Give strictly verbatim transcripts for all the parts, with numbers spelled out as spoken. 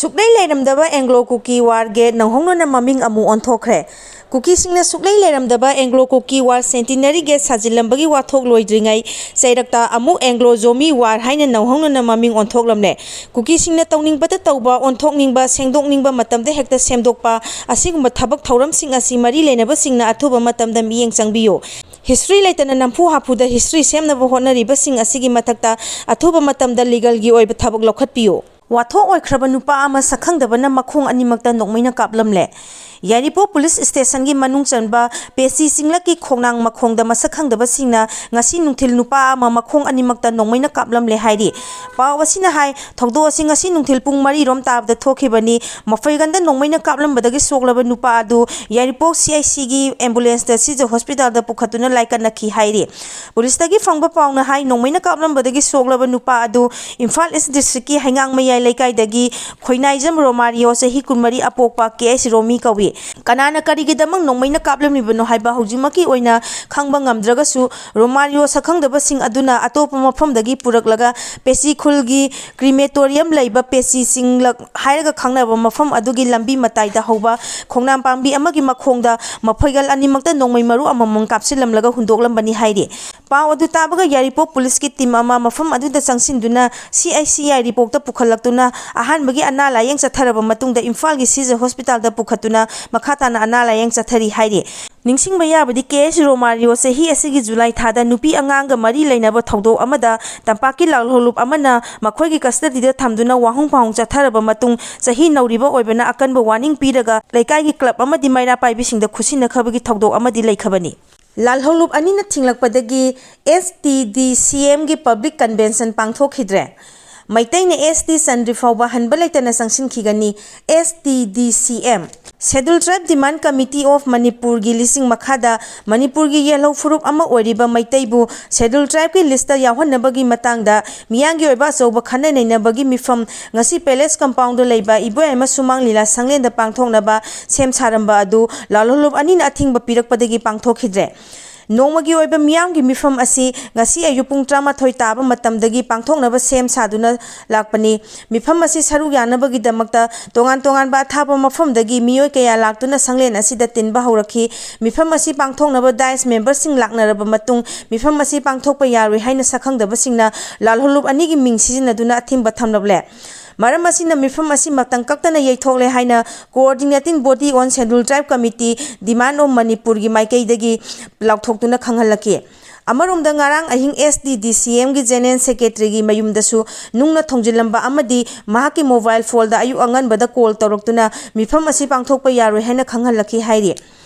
ꯁꯨꯛꯂꯩ ꯂꯩꯔꯝꯗꯕ ꯑꯦꯡꯒ꯭ꯂꯣ ꯀꯨꯀꯤ ꯋꯥꯔꯒꯤ ꯅꯧꯍꯧꯅꯅ ꯃꯃꯤꯡ ꯑꯃꯨꯛ ꯑꯣꯟꯊꯣꯛꯈ꯭ꯔꯦ꯫ ꯀꯨꯀꯤꯁꯤꯡꯅ ꯁꯨꯛꯂꯩ ꯂꯩꯔꯝꯗꯕ ꯑꯦꯡꯒ꯭ꯂꯣ ꯀꯨꯀꯤ ꯋꯥꯔ ꯁꯦꯟꯇꯤꯅꯔꯤꯒꯤ ꯁꯥꯖꯤꯜꯂꯝꯕꯒꯤ ꯋꯥꯊꯣꯛ ꯂꯣꯏꯗ꯭ꯔꯤꯉꯩ ꯆꯩꯔꯛꯇ ꯑꯃꯨꯛ ꯑꯦꯡꯒ꯭ꯂꯣ ꯖꯣꯃꯤ ꯋꯥꯔ ꯍꯥꯏꯅ ꯅꯧꯍꯧꯅꯅ ꯃꯃꯤꯡ ꯑꯣꯟꯊꯣꯛꯂꯝꯂꯦ꯫ ꯀꯨꯀꯤꯁꯤꯡꯅ ꯇꯧꯅꯤꯡꯕꯇ ꯇꯧꯕ, ꯑꯣꯟꯊꯣꯛꯅꯤꯡꯕ, ꯁꯦꯡꯗꯣꯛꯅꯤꯡꯕ ꯃꯇꯝꯗ ꯍꯦꯛꯇ ꯁꯦꯝꯗꯣꯛꯄ, ꯑꯁꯤꯒꯨꯝꯕ ꯊꯕꯛ ꯊꯧꯔꯝꯁꯤꯡ ꯑꯁꯤ ꯃꯔꯤ ꯂꯩꯅꯕꯁꯤꯡꯅ ꯑꯊꯨꯕ ꯃꯇꯝꯗ ꯃꯤꯠꯌꯦꯡ ꯆꯪꯕꯤꯌꯨ꯫ ꯍꯤꯁꯇ꯭ꯔꯤ ꯂꯩꯇꯅ ꯅꯝꯐꯨ ꯍꯥꯐꯨꯗ ꯍꯤꯁꯇ꯭ꯔꯤ ꯁꯦꯝꯅꯕ ꯍꯣꯠꯅꯔꯤꯕꯁꯤꯡ ꯑꯁꯤꯒꯤ ꯃꯊꯛꯇ ꯑꯊꯨꯕ ꯃꯇꯝꯗ ꯂꯤꯒꯜꯒꯤ ꯑꯣꯏꯕ ꯊꯕꯛ ꯂꯧꯈꯠꯄꯤꯌꯨ꯫ ꯋꯥꯊꯣꯛ ꯑꯣꯏꯈ꯭ꯔꯕ ꯅꯨꯄꯥ ꯑꯃ ꯁꯛꯈꯪꯗꯕꯅ ꯃꯈꯣꯡ ꯑꯅꯤꯃꯛꯇ ꯅꯣꯡꯃꯩꯅ ꯀꯥꯞꯂꯝꯂꯦ꯫ ꯌꯥꯏꯔꯤꯄꯣꯛ ꯄꯨꯂꯤꯁ ꯁ꯭ꯇꯦꯁꯟꯒꯤ ꯃꯅꯨꯡ ꯆꯟꯕ ꯄꯦꯁꯤ ꯆꯤꯡꯂꯛꯀꯤ ꯈꯣꯡꯅꯥꯡ ꯃꯈꯣꯡꯗ ꯃꯁꯛ ꯈꯪꯗꯕꯁꯤꯡꯅ ꯉꯁꯤ ꯅꯨꯡꯊꯤꯜ ꯅꯨꯄꯥ ꯑꯃ ꯃꯈꯣꯡ ꯑꯅꯤꯃꯛꯇ ꯅꯣꯡꯃꯩꯅ ꯀꯥꯞꯂꯝꯂꯦ ꯍꯥꯏꯔꯤ꯫ ꯄꯥꯎ ꯑꯁꯤꯅ ꯍꯥꯏ, ꯊꯧꯗꯣꯛ ꯑꯁꯤ ꯉꯁꯤ ꯅꯨꯡꯊꯤꯜ ꯄꯨꯡ ꯃꯔꯤ ꯔꯣꯝ ꯇꯥꯕꯗ ꯊꯣꯛꯈꯤꯕꯅꯤ꯫ ꯃꯐꯩꯒꯟꯗ ꯅꯣꯡꯃꯩꯅ ꯀꯥꯞꯂꯝꯕꯗꯒꯤ ꯁꯣꯛꯂꯕ ꯅꯨꯄꯥ ꯑꯗꯨ ꯌꯥꯏꯔꯤꯄꯣꯛ ꯁꯤ ꯑꯥꯏ ꯁꯤꯒꯤ ꯑꯦꯝꯕꯨꯂꯦꯟꯁꯇ ꯁꯤꯖ ꯍꯣꯁꯄꯤꯇꯥꯜꯗ ꯄꯨꯈꯠꯇꯨꯅ ꯂꯥꯏꯀꯠꯅꯈꯤ ꯍꯥꯏꯔꯤ꯫ ꯄꯨꯂꯤꯁꯇꯒꯤ ꯐꯪꯕ ꯄꯥꯎꯅ ꯍꯥꯏ, ꯅꯣꯡꯃꯩꯅ ꯀꯥꯞꯂꯝꯕꯗꯒꯤ ꯁꯣꯛꯂꯕ ꯅꯨꯄꯥ ꯑꯗꯨ ꯏꯝꯐꯥꯜ ꯏꯁ ꯗꯤꯁꯇ꯭ꯔꯤꯛꯀꯤ ꯍꯩꯉꯥꯡꯃꯌꯥꯏ ꯂꯩꯀꯥꯏꯗꯒꯤ ꯈꯣꯏꯅꯥꯏꯖꯝ ꯔꯣꯃꯥꯔꯤꯌꯣ, ꯆꯍꯤ ꯀꯨꯟꯃꯔꯤ, ꯑꯄꯣꯛꯄ ꯀꯦ ꯑꯩꯆ ꯔꯣꯃꯤ ꯀꯧꯏ꯫ ꯀꯅꯥꯅ ꯀꯔꯤꯒꯤꯗꯃꯛ ꯅꯣꯡꯃꯩꯅ ꯀꯥꯞꯂꯝꯂꯤꯕꯅꯣ ꯍꯥꯏꯕ ꯍꯧꯖꯤꯛꯃꯛꯀꯤ ꯑꯣꯏꯅ ꯈꯪꯕ ꯉꯝꯗ꯭ꯔꯒꯁꯨ, ꯔꯣꯃꯥꯔꯤꯌꯣ ꯁꯛꯈꯪꯗꯕꯁꯤꯡ ꯑꯗꯨꯅ ꯑꯇꯣꯞꯄ ꯃꯐꯝꯗꯒꯤ ꯄꯨꯔꯛꯂꯒ ꯄꯦꯁꯤ ꯈꯨꯜꯒꯤ ꯀ꯭ꯔꯤꯃꯦꯇꯣꯔꯤꯌꯝ ꯂꯩꯕ ꯄꯦꯁꯤ ꯆꯤꯡꯂꯛ ꯍꯥꯏꯔꯒ ꯈꯪꯅꯕ ꯃꯐꯝ ꯑꯗꯨꯒꯤ ꯂꯝꯕꯤ ꯃꯇꯥꯏꯗ ꯍꯧꯕ ꯈꯣꯡꯅꯥꯡ ꯄꯥꯝꯕꯤ ꯑꯃꯒꯤ ꯃꯈꯣꯡꯗ ꯃꯐꯩꯒꯜ ꯑꯅꯤꯃꯛꯇ ꯅꯣꯡꯃꯩ ꯃꯔꯨ ꯑꯃꯃꯝ ꯀꯥꯞꯁꯤꯜꯂꯝꯂꯒ ꯍꯨꯟꯗꯣꯛꯂꯝꯕꯅꯤ ꯍꯥꯏꯔꯤ꯫ ꯄꯥꯎ ꯑꯗꯨ ꯇꯥꯕꯒ ꯌꯥꯏꯔꯤꯄꯣꯛ ꯄꯨꯂꯤꯁꯀꯤ ꯇꯤꯝ ꯑꯃ ꯃꯐꯝ ꯑꯗꯨꯗ ꯆꯪꯁꯤꯟꯗꯨꯅ ꯁꯤ ꯑꯥꯏ ꯁꯤ ꯌꯥꯏꯔꯤꯄꯣꯛꯇ ꯄꯨꯈꯠꯂꯛꯇꯨꯅ ꯑꯍꯥꯟꯕꯒꯤ ꯑꯅꯥ ꯂꯥꯌꯦꯡ ꯆꯠꯊꯔꯕ ꯃꯇꯨꯡꯗ ꯏꯝꯐꯥꯜꯒꯤ ꯁꯤꯖ ꯍꯣꯁꯄꯤꯇꯥꯜꯗ ꯄꯨꯈꯠꯇꯨꯅ ꯃꯈꯥ ꯇꯥꯅ ꯑꯅꯥ ꯂꯥꯌꯦꯡ ꯆꯠꯊꯔꯤ ꯍꯥꯏꯔꯤ꯫ ꯅꯤꯡꯁꯤꯡꯕ ꯌꯥꯕꯗꯤ, ꯀꯦ ꯑꯩꯆ ꯔꯣꯃꯥꯔꯤꯌꯣ ꯆꯍꯤ ꯑꯁꯤꯒꯤ ꯖꯨꯂꯥꯏ ꯊꯥꯗ ꯅꯨꯄꯤ ꯑꯉꯥꯡꯒ ꯃꯔꯤ ꯂꯩꯅꯕ ꯊꯧꯗꯣꯛ ꯑꯃꯗ ꯇꯝꯄꯥꯛꯀꯤ ꯂꯥꯜꯍꯧꯂꯨꯞ ꯑꯃꯅ ꯃꯈꯣꯏꯒꯤ ꯀꯁꯇꯗꯤꯗ ꯊꯝꯗꯨꯅ ꯋꯥꯍꯣꯡ ꯄꯥꯎꯍꯣꯡ ꯆꯠꯊꯔꯕ ꯃꯇꯨꯡ, ꯆꯍꯤ ꯅꯧꯔꯤꯕ ꯑꯣꯏꯕꯅ ꯑꯀꯟꯕ ꯋꯥꯔꯅꯤꯡ ꯄꯤꯔꯒ ꯂꯩꯀꯥꯏꯒꯤ ꯀ꯭ꯂꯕ ꯑꯃꯗꯤ ꯃꯩꯔꯥ ꯄꯥꯏꯕꯤꯁꯤꯡꯗ ꯈꯨꯠꯁꯤꯟꯅꯈꯕꯒꯤ ꯊꯧꯗꯣꯛ ꯑꯃꯗꯤ ꯂꯩꯈꯕꯅꯤ꯫ ꯂꯥꯜꯍꯧꯂꯨꯞ ꯑꯅꯤꯅ ꯊꯤꯡꯂꯛꯄꯗꯒꯤ ꯑꯦꯁ ꯇꯤ ꯗꯤ ꯁꯤ ꯑꯦꯝꯒꯤ ꯄꯕ꯭ꯂꯤꯛ ꯀꯟꯚꯦꯟꯁꯟ ꯄꯥꯡꯊꯣꯛꯈꯤꯗ꯭ꯔꯦ꯫ ꯃꯩꯇꯩꯅ ꯑꯦꯁ ꯇꯤ ꯆꯟꯗ꯭ꯔꯤ ꯐꯥꯎꯕ ꯍꯟꯕ ꯂꯩꯇꯅ ꯆꯪꯁꯤꯟꯈꯤꯒꯅꯤ꯫ ꯑꯦꯁ ꯇꯤ ꯗꯤ ꯁꯤ M, Scheduled Tribe Demand Committee of Manipurꯒꯤ ꯂꯤꯁꯤꯡ ꯃꯈꯥꯗ ꯃꯅꯤꯄꯨꯔꯒꯤ ꯌꯦꯜꯍꯧ ꯐꯨꯔꯨꯞ ꯑꯃ ꯑꯣꯏꯔꯤꯕ ꯃꯩꯇꯩꯕꯨ Scheduled Tribeꯀꯤ ꯂꯤꯁꯇ ꯌꯥꯎꯍꯟꯅꯕꯒꯤ ꯃꯇꯥꯡꯗ ꯃꯤꯌꯥꯝꯒꯤ ꯑꯣꯏꯕ ꯑꯆꯧꯕ ꯈꯟꯅ ꯅꯩꯅꯕꯒꯤ ꯃꯤꯐꯝ ꯉꯁꯤ ꯄꯦꯂꯦꯁ ꯀꯝꯄꯥꯎꯟꯗ ꯂꯩꯕ ꯏꯕꯣꯌꯥꯏꯃ ꯁꯨꯃꯥꯡ ꯂꯤꯂꯥ ꯁꯪꯂꯦꯟꯗ ꯄꯥꯡꯊꯣꯛꯅꯕ ꯁꯦꯝ ꯁꯥꯔꯝꯕ ꯑꯗꯨ ꯂꯥꯜꯍꯧꯂꯨꯞ ꯑꯅꯤꯅ ꯑꯊꯤꯡꯕ ꯄꯤꯔꯛꯄꯗꯒꯤ ꯄꯥꯡꯊꯣꯛꯈꯤꯗ꯭ꯔꯦ꯫ ꯅꯣꯡꯃꯒꯤ ꯑꯣꯏꯕ ꯃꯤꯌꯥꯝꯒꯤ ꯃꯤꯐꯝ ꯑꯁꯤ ꯉꯁꯤ ꯑꯌꯨꯛ ꯄꯨꯡ ꯇꯔꯥꯃꯥꯊꯣꯏ ꯇꯥꯕ ꯃꯇꯝꯗꯒꯤ ꯄꯥꯡꯊꯣꯛꯅꯕ ꯁꯦꯝ ꯁꯥꯗꯨꯅ ꯂꯥꯛꯄꯅꯤ꯫ ꯃꯤꯐꯝ ꯑꯁꯤ ꯁꯔꯨꯛ ꯌꯥꯅꯕꯒꯤꯗꯃꯛꯇ ꯇꯣꯉꯥꯟ ꯇꯣꯉꯥꯟꯕ ꯑꯊꯥꯞꯄ ꯃꯐꯝꯗꯒꯤ ꯃꯤꯑꯣꯏ ꯀꯌꯥ ꯂꯥꯛꯇꯨꯅ ꯁꯪꯂꯦꯟ ꯑꯁꯤꯗ ꯇꯤꯟꯕ ꯍꯧꯔꯛꯈꯤ꯫ ꯃꯤꯐꯝ ꯑꯁꯤ ꯄꯥꯡꯊꯣꯛꯅꯕ ꯗꯥꯏꯁ ꯃꯦꯝꯕꯔꯁꯤꯡ ꯂꯥꯛꯅꯔꯕ ꯃꯇꯨꯡ ꯃꯤꯐꯝ ꯑꯁꯤ ꯄꯥꯡꯊꯣꯛꯄ ꯌꯥꯔꯣꯏ ꯍꯥꯏꯅ ꯁꯛꯈꯪꯗꯕꯁꯤꯡꯅ ꯂꯥꯜꯍꯧꯂꯨꯞ ꯑꯅꯤꯒꯤ ꯃꯤꯡ ꯁꯤꯖꯤꯟꯅꯗꯨꯅ ꯑꯊꯤꯡꯕ ꯊꯝꯂꯛꯂꯦ꯫ ꯃꯔꯝ ꯑꯁꯤꯅ ꯃꯤꯐꯝ ꯑꯁꯤ ꯃꯇꯝ ꯀꯛꯇꯅ ꯌꯩꯊꯣꯛꯂꯦ ꯍꯥꯏꯅ Coordinating Body on Schedule Tribe Committee, Demand of Manipurꯒꯤ ꯃꯥꯏꯀꯩꯗꯒꯤ ꯂꯥꯎꯊꯣꯛꯇꯨꯅ ꯈꯪꯍꯜꯂꯛꯈꯤ꯫ ꯑꯃꯔꯣꯝꯗ ꯉꯔꯥꯡ ꯑꯍꯤꯡ STDCMꯒꯤ General Secretaryꯒꯤ ꯃꯌꯨꯝꯗꯁꯨ ꯅꯨꯡꯅ ꯊꯣꯝꯖꯤꯜꯂꯝꯕ ꯑꯃꯗꯤ ꯃꯍꯥꯛꯀꯤ mobile phoneꯗ ꯑꯌꯨꯛ ꯑꯉꯟꯕꯗ call ꯇꯧꯔꯛꯇꯨꯅ ꯃꯤꯐꯝ ꯑꯁꯤ ꯄꯥꯡꯊꯣꯛꯄ ꯌꯥꯔꯣꯏ ꯍꯥꯏꯅ ꯈꯪꯍꯜꯂꯛꯈꯤ ꯍꯥꯏꯔꯤ꯫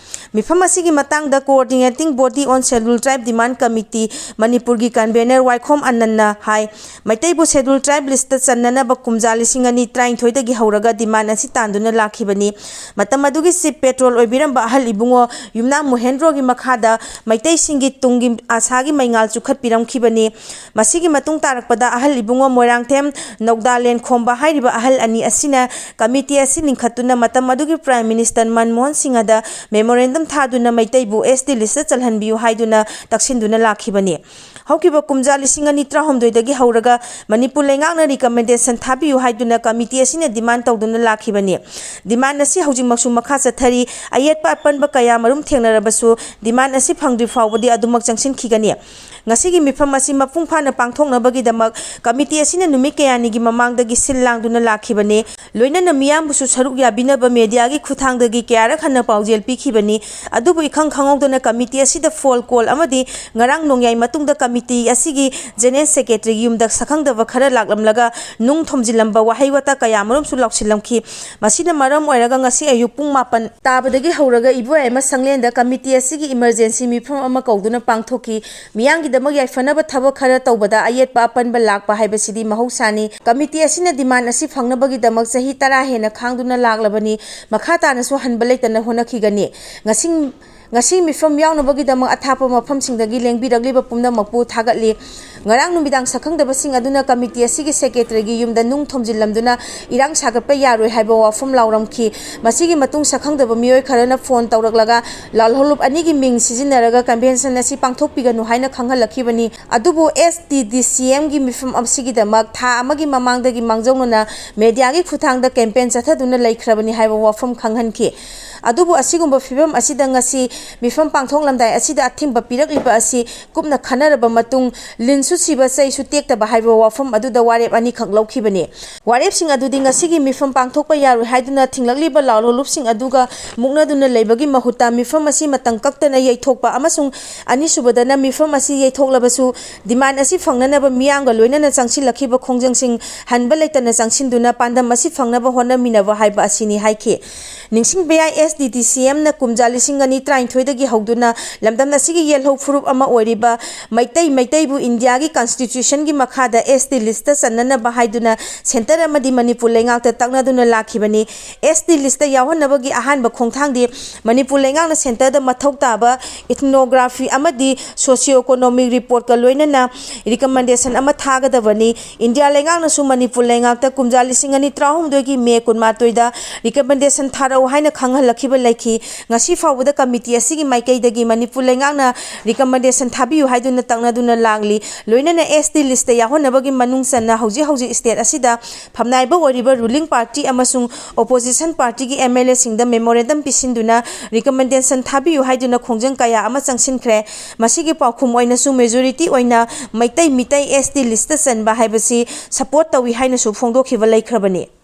ꯃꯤꯐꯝ ꯑꯁꯤꯒꯤ ꯃꯇꯥꯡꯗ Coordinating Body on Schedule Tribe Demand Committee ꯃꯅꯤꯄꯨꯔꯒꯤ convener ꯋꯥꯏꯈꯣꯝ ꯑꯅꯟꯅ ꯍꯥꯏ, ꯃꯩꯇꯩꯕꯨ Schedule Tribe listꯇ ꯆꯟꯅꯅꯕ ꯀꯨꯝꯖꯥ ꯂꯤꯁꯤꯡ ꯑꯅꯤ ꯇꯔꯥꯅꯤꯊꯣꯏꯗꯒꯤ ꯍꯧꯔꯒ demand ꯑꯁꯤ ꯇꯥꯟꯗꯨꯅ ꯂꯥꯛꯈꯤꯕꯅꯤ꯫ ꯃꯇꯝ ꯑꯗꯨꯒꯤ Chief Patrol ꯑꯣꯏꯕꯤꯔꯝꯕ ꯑꯍꯜ ꯏꯕꯨꯡꯉꯣ ꯌꯨꯝꯅꯥꯝ ꯃꯣꯍꯦꯟꯗ꯭ꯔꯣꯒꯤ ꯃꯈꯥꯗ ꯃꯩꯇꯩꯁꯤꯡꯒꯤ ꯇꯨꯡꯒꯤ ꯑꯥꯁꯥꯒꯤ ꯃꯩꯉꯥꯜ ꯆꯨꯈꯠꯄꯤꯔꯝꯈꯤꯕꯅꯤ꯫ ꯃꯁꯤꯒꯤ ꯃꯇꯨꯡ ꯇꯥꯔꯛꯄꯗ ꯑꯍꯜ ꯏꯕꯨꯡꯉꯣ ꯃꯣꯏꯔꯥꯡꯊꯦꯝ ꯅꯧꯗꯥꯂꯦꯟ ꯈꯣꯝꯕ ꯍꯥꯏꯔꯤꯕ ꯑꯍꯜ ꯑꯅꯤ ꯑꯁꯤꯅ committee ꯑꯁꯤ ꯂꯤꯡꯈꯠꯇꯨꯅ ꯃꯇꯝ ꯑꯗꯨꯒꯤ Prime Minister ꯃꯟꯃꯣꯍꯟ ꯁꯤꯡꯍꯗ memorandum ꯊꯥꯗꯨꯅ ꯃꯩꯇꯩꯕꯨ ST listꯇ ꯆꯜꯍꯟꯕꯤꯌꯨ ꯍꯥꯏꯗꯨꯅ ꯇꯛꯁꯤꯟꯗꯨꯅ ꯂꯥꯛꯈꯤꯕꯅꯤ꯫ ꯍꯧꯈꯤꯕ ꯀꯨꯝꯖꯥ ꯂꯤꯁꯤꯡ ꯑꯅꯤ ꯇꯔꯥꯍꯨꯝꯗꯣꯏꯗꯒꯤ ꯍꯧꯔꯒ ꯃꯅꯤꯄꯨꯔ ꯂꯩꯉꯥꯛꯅ recommendation ꯊꯥꯕꯤꯌꯨ ꯍꯥꯏꯗꯨꯅ committee ꯑꯁꯤꯅ demand ꯇꯧꯗꯨꯅ ꯂꯥꯛꯈꯤꯕꯅꯤ꯫ Demand ꯑꯁꯤ ꯍꯧꯖꯤꯛꯃꯛꯁꯨ ꯃꯈꯥ ꯆꯠꯊꯔꯤ꯫ ꯑꯌꯦꯠꯄ ꯑꯄꯟꯕ ꯀꯌꯥ ꯃꯔꯨꯝ ꯊꯦꯡꯅꯔꯕꯁꯨ demand ꯑꯁꯤ ꯐꯪꯗ꯭ꯔꯤ ꯐꯥꯎꯕꯗꯤ ꯑꯗꯨꯃꯛ ꯆꯪꯁꯤꯟꯈꯤꯒꯅꯤ꯫ ꯉꯁꯤꯒꯤ ꯃꯤꯐꯝ ꯑꯁꯤ ꯃꯄꯨꯡ ꯐꯥꯅ ꯄꯥꯡꯊꯣꯛꯅꯕꯒꯤꯗꯃꯛ committee ꯑꯁꯤꯅ ꯅꯨꯃꯤꯠ ꯀꯌꯥꯅꯤꯒꯤ ꯃꯃꯥꯡꯗꯒꯤ ꯁꯤꯜ ꯂꯥꯡꯗꯨꯅ ꯂꯥꯛꯈꯤꯕꯅꯤ꯫ ꯂꯣꯏꯅꯅ ꯃꯤꯌꯥꯝꯕꯨꯁꯨ ꯁꯔꯨꯛ ꯌꯥꯕꯤꯅꯕ mediaꯒꯤ ꯈꯨꯠꯊꯥꯡꯗꯒꯤ ꯀꯌꯥꯔꯛ ꯍꯟꯅ ꯄꯥꯎꯖꯦꯜ ꯄꯤꯈꯤꯕꯅꯤ꯫ ꯑꯗꯨꯕꯨ ꯏꯈꯪ ꯈꯪꯍꯧꯗꯅ committee ꯑꯁꯤꯗ phone call ꯑꯃꯗꯤ ꯉꯔꯥꯡ ꯅꯣꯡꯌꯥꯏ ꯃꯇꯨꯡꯗ committee ꯑꯁꯤꯒꯤ General Secretaryꯒꯤ ꯌꯨꯝꯗ ꯁꯛꯈꯪꯗꯕ ꯈꯔ ꯂꯥꯛꯂꯝꯂꯒ ꯅꯨꯡ ꯊꯣꯝꯖꯤꯜꯂꯝꯕ ꯋꯥꯍꯩ ꯋꯥꯇꯥ ꯀꯌꯥ ꯃꯔꯨꯝꯁꯨ ꯂꯥꯎꯁꯤꯜꯂꯝꯈꯤ꯫ ꯃꯁꯤꯅ ꯃꯔꯝ ꯑꯣꯏꯔꯒ ꯉꯁꯤ ꯑꯌꯨꯛ ꯄꯨꯡ ꯃꯥꯄꯟ ꯇꯥꯕꯗꯒꯤ ꯍꯧꯔꯒ ꯏꯕꯣꯌꯥꯏꯃ ꯁꯪꯂꯦꯟꯗ committee ꯑꯁꯤꯒꯤ emergency ꯃꯤꯐꯝ ꯑꯃ ꯀꯧꯗꯨꯅ ꯄꯥꯡꯊꯣꯛꯈꯤ꯫ ꯃꯤꯌꯥꯝꯒꯤꯗꯃꯛ ꯌꯥꯏꯐꯅꯕ ꯊꯕꯛ ꯈꯔ ꯇꯧꯕꯗ ꯑꯌꯦꯠꯄ ꯑꯄꯟꯕ ꯂꯥꯛꯄ ꯍꯥꯏꯕꯁꯤꯗꯤ ꯃꯍꯧꯁꯥꯅꯤ꯫ Committee ꯑꯁꯤꯅ demand ꯑꯁꯤ ꯐꯪꯅꯕꯒꯤꯗꯃꯛ ꯆꯍꯤ ꯇꯔꯥ ꯍꯦꯟꯅ ꯈꯥꯡꯗꯨꯅ ꯂꯥꯛꯂꯕꯅꯤ꯫ ꯃꯈꯥ ꯇꯥꯅꯁꯨ ꯍꯟꯕ ꯂꯩꯇꯅ ꯍꯣꯠꯅꯈꯤꯒꯅꯤ꯫ ꯉꯁꯤ, ꯉꯁꯤ ꯃꯤꯐꯝ ꯌꯥꯎꯅꯕꯒꯤꯗꯃꯛ ꯑꯊꯥꯞꯄ ꯃꯐꯝꯁꯤꯡꯗꯒꯤ ꯂꯦꯡꯕꯤꯔꯛꯂꯤꯕ ꯄꯨꯝꯅꯃꯛꯄꯨ ꯊꯥꯒꯠꯂꯤ꯫ ꯉꯔꯥꯡ ꯅꯨꯃꯤꯗꯥꯡ ꯁꯛꯈꯪꯗꯕꯁꯤꯡ ꯑꯗꯨꯅ ꯀꯃꯤꯇꯤ ꯑꯁꯤꯒꯤ ꯁꯦꯀ꯭ꯔꯦꯇꯔꯤꯒꯤ ꯌꯨꯝꯗ ꯅꯨꯡ ꯊꯣꯝꯖꯤꯜꯂꯝꯗꯨꯅ ꯏꯔꯥꯡ ꯁꯥꯒꯠꯄ ꯌꯥꯔꯣꯏ ꯍꯥꯏꯕ ꯋꯥꯐꯝ ꯂꯥꯎꯔꯝꯈꯤ꯫ ꯃꯁꯤꯒꯤ ꯃꯇꯨꯡ ꯁꯛꯈꯪꯗꯕ ꯃꯤꯑꯣꯏ ꯈꯔꯅ ꯐꯣꯟ ꯇꯧꯔꯛꯂꯒ ꯂꯥꯜꯍꯧꯂꯨꯞ ꯑꯅꯤꯒꯤ ꯃꯤꯡ ꯁꯤꯖꯤꯟꯅꯔꯒ ꯀꯟꯚꯦꯟꯁꯟ ꯑꯁꯤ ꯄꯥꯡꯊꯣꯛꯄꯤꯒꯅꯨ ꯍꯥꯏꯅ ꯈꯪꯍꯜꯂꯛꯈꯤꯕꯅꯤ꯫ ꯑꯗꯨꯕꯨ ꯑꯦꯁ ꯇꯤ ꯗꯤ ꯁꯤ ꯑꯦꯝꯒꯤ ꯃꯤꯐꯝ ꯑꯁꯤꯒꯤꯗꯃꯛ ꯊꯥ ꯑꯃꯒꯤ ꯃꯃꯥꯡꯗꯒꯤ ꯃꯥꯡꯖꯧꯅꯅ ꯃꯦꯗꯤꯌꯥꯒꯤ ꯈꯨꯠꯊꯥꯡꯗ ꯀꯦꯝꯄꯦꯟ ꯆꯠꯊꯗꯨꯅ ꯂꯩꯈ꯭ꯔꯕꯅꯤ ꯍꯥꯏꯕ ꯋꯥꯐꯝ ꯈꯪꯍꯟꯈꯤ꯫ ꯑꯗꯨꯕꯨ ꯑꯁꯤꯒꯨꯝꯕ ꯐꯤꯕꯝ ꯑꯁꯤꯗ ꯉꯁꯤ ꯃꯤꯐꯝ ꯄꯥꯡꯊꯣꯛꯂꯝꯗꯥꯏ ꯑꯁꯤꯗ ꯑꯊꯤꯡꯕ ꯄꯤꯔꯛꯂꯤꯕ ꯑꯁꯤ ꯀꯨꯞꯅ ꯈꯟꯅꯔꯕ ꯃꯇꯨꯡ ꯂꯤꯟꯁꯨ ꯁꯤꯕ ꯆꯩꯁꯨ ꯇꯦꯛꯇꯕ ꯍꯥꯏꯕ ꯋꯥꯐꯝ ꯑꯗꯨꯗ ꯋꯥꯔꯦꯞ ꯑꯅꯤꯈꯛ ꯂꯧꯈꯤꯕꯅꯤ꯫ ꯋꯥꯔꯦꯞꯁꯤꯡ ꯑꯗꯨꯗꯤ ꯉꯁꯤꯒꯤ ꯃꯤꯐꯝ ꯄꯥꯡꯊꯣꯛꯄ ꯌꯥꯔꯣꯏ ꯍꯥꯏꯗꯨꯅ ꯊꯤꯡꯂꯛꯂꯤꯕ ꯂꯥꯜꯍꯧꯂꯨꯞꯁꯤꯡ ꯑꯗꯨꯒ ꯃꯨꯛꯅꯗꯨꯅ ꯂꯩꯕꯒꯤ ꯃꯍꯨꯠꯇ ꯃꯤꯐꯝ ꯑꯁꯤ ꯃꯇꯝ ꯀꯛꯇꯅ ꯌꯩꯊꯣꯛꯄ ꯑꯃꯁꯨꯡ ꯑꯅꯤꯁꯨꯕꯗꯅ ꯃꯤꯐꯝ ꯑꯁꯤ ꯌꯩꯊꯣꯛꯂꯕꯁꯨ ꯗꯤꯃꯥꯟ ꯑꯁꯤ ꯐꯪꯅꯅꯕ ꯃꯤꯌꯥꯝꯒ ꯂꯣꯏꯅꯅ ꯆꯪꯁꯤꯜꯂꯛꯈꯤꯕ ꯈꯣꯡꯖꯪꯁꯤꯡ ꯍꯟꯕ ꯂꯩꯇꯅ ꯆꯪꯁꯤꯟꯗꯨꯅ ꯄꯥꯟꯗꯝ ꯑꯁꯤ ꯐꯪꯅꯕ ꯍꯣꯠꯅꯃꯤꯟꯅꯕ ꯍꯥꯏꯕ ꯑꯁꯤꯅꯤ ꯍꯥꯏꯈꯤ꯫ ꯅꯤꯡꯁꯤꯡꯕ ꯌꯥꯏ, ꯑꯦꯁ ꯗꯤ ꯗꯤ ꯁꯤ ꯑꯦꯝꯅ ꯀꯨꯝꯖꯥ ꯂꯤꯁꯤꯡ ꯑꯅꯤ ꯇꯔꯥꯅꯤꯊꯣꯏꯗꯒꯤ ꯍꯧꯗꯨꯅ ꯂꯝꯗꯝ ꯑꯁꯤꯒꯤ ꯌꯦꯜꯍꯧ ꯐꯨꯔꯨꯞ ꯑꯃ ꯑꯣꯏꯔꯤꯕ ꯃꯩꯇꯩ, ꯃꯩꯇꯩꯕꯨ ꯏꯟꯗꯤꯌꯥꯒꯤ ꯀꯟꯁꯇꯤꯇ꯭ꯌꯨꯁꯟꯒꯤ ꯃꯈꯥꯗ ꯑꯦꯁ ꯇꯤ ꯂꯤꯁꯇ ꯆꯟꯅꯅꯕ ꯍꯥꯏꯗꯨꯅ ꯁꯦꯟꯇꯔ ꯑꯃꯗꯤ ꯃꯅꯤꯄꯨꯔ ꯂꯩꯉꯥꯛꯇ ꯇꯛꯅꯗꯨꯅ ꯂꯥꯛꯈꯤꯕꯅꯤ꯫ ꯑꯦꯁ ꯇꯤ ꯂꯤꯁꯇ ꯌꯥꯎꯍꯟꯅꯕꯒꯤ ꯑꯍꯥꯟꯕ ꯈꯣꯡꯊꯥꯡꯗꯤ ꯃꯅꯤꯄꯨꯔ ꯂꯩꯉꯥꯛꯅ ꯁꯦꯟꯇꯔꯗ ꯃꯊꯧ ꯇꯥꯕ ꯏꯊꯅꯣꯒ꯭ꯔꯥꯐꯤ ꯑꯃꯗꯤ ꯁꯣꯁꯤꯑꯣ ꯏꯀꯣꯅꯣꯃꯤꯛ ꯔꯤꯄꯣꯔꯠꯀ ꯂꯣꯏꯅꯅ ꯔꯤꯀꯃꯦꯟꯗꯦꯁꯟ ꯑꯃ ꯊꯥꯒꯗꯕꯅꯤ꯫ ꯏꯟꯗꯤꯌꯥ ꯂꯩꯉꯥꯛꯅꯁꯨ ꯃꯅꯤꯄꯨꯔ ꯂꯩꯉꯥꯛꯇ ꯀꯨꯝꯖꯥ ꯂꯤꯁꯤꯡ ꯑꯅꯤ ꯇꯔꯥꯍꯨꯝꯗꯣꯏꯒꯤ ꯃꯦ ꯀꯨꯟꯃꯥꯊꯣꯏꯗ ꯔꯤꯀꯃꯦꯟꯗꯦꯁꯟ ꯊꯥꯔꯛꯎ ꯍꯥꯏꯅ ꯈꯪꯍꯜꯂꯛꯈꯤꯕ ꯂꯩꯈꯤ꯫ ꯉꯁꯤ ꯐꯥꯎꯕꯗ ꯀꯃꯤꯇꯤ ꯑꯁꯤꯒꯤ ꯃꯥꯏꯀꯩꯗꯒꯤ ꯃꯅꯤꯄꯨꯔ ꯂꯩꯉꯥꯛꯅ ꯔꯤꯀꯃꯦꯟꯗꯦꯁꯟ ꯊꯥꯕꯤꯌꯨ ꯍꯥꯏꯗꯨꯅ ꯇꯛꯅꯗꯨꯅ ꯂꯥꯛꯂꯤ꯫ ꯂꯣꯏꯅꯅ ꯑꯦꯁ ꯇꯤ ꯂꯤꯁꯇ ꯌꯥꯎꯍꯟꯅꯕꯒꯤ ꯃꯅꯨꯡ ꯆꯟꯅ ꯍꯧꯖꯤꯛ ꯍꯧꯖꯤꯛ ꯁ꯭ꯇꯦꯠ ꯑꯁꯤꯗ ꯐꯝꯅꯥꯏꯕ ꯑꯣꯏꯔꯤꯕ ꯔꯨꯂꯤꯡ ꯄꯥꯔꯇꯤ ꯑꯃꯁꯨꯡ ꯑꯣꯄꯣꯖꯤꯁꯟ ꯄꯥꯔꯇꯤꯒꯤ ꯑꯦꯝ ꯑꯦꯜ ꯑꯦꯁꯤꯡꯗ ꯃꯦꯃꯣꯔꯦꯟꯗꯝ ꯄꯤꯁꯤꯟꯗꯨꯅ ꯔꯤꯀꯃꯦꯟꯗꯦꯁꯟ ꯊꯥꯕꯤꯌꯨ ꯍꯥꯏꯗꯨꯅ ꯈꯣꯡꯖꯪ ꯀꯌꯥ ꯑꯃ ꯆꯪꯁꯤꯟꯈ꯭ꯔꯦ꯫ ꯃꯁꯤꯒꯤ ꯄꯥꯎꯈꯨꯝ ꯑꯣꯏꯅꯁꯨ ꯃꯦꯖꯣꯔꯤꯇꯤ ꯑꯣꯏꯅ ꯃꯩꯇꯩ ꯃꯤꯇꯩ ꯑꯦꯁ ꯇꯤ ꯂꯤꯁꯇ ꯆꯟꯕ ꯍꯥꯏꯕꯁꯤ ꯁꯄꯣꯔꯠ ꯇꯧꯏ ꯍꯥꯏꯅꯁꯨ ꯐꯣꯡꯗꯣꯛꯈꯤꯕ ꯂꯩꯈ꯭ꯔꯕꯅꯤ꯫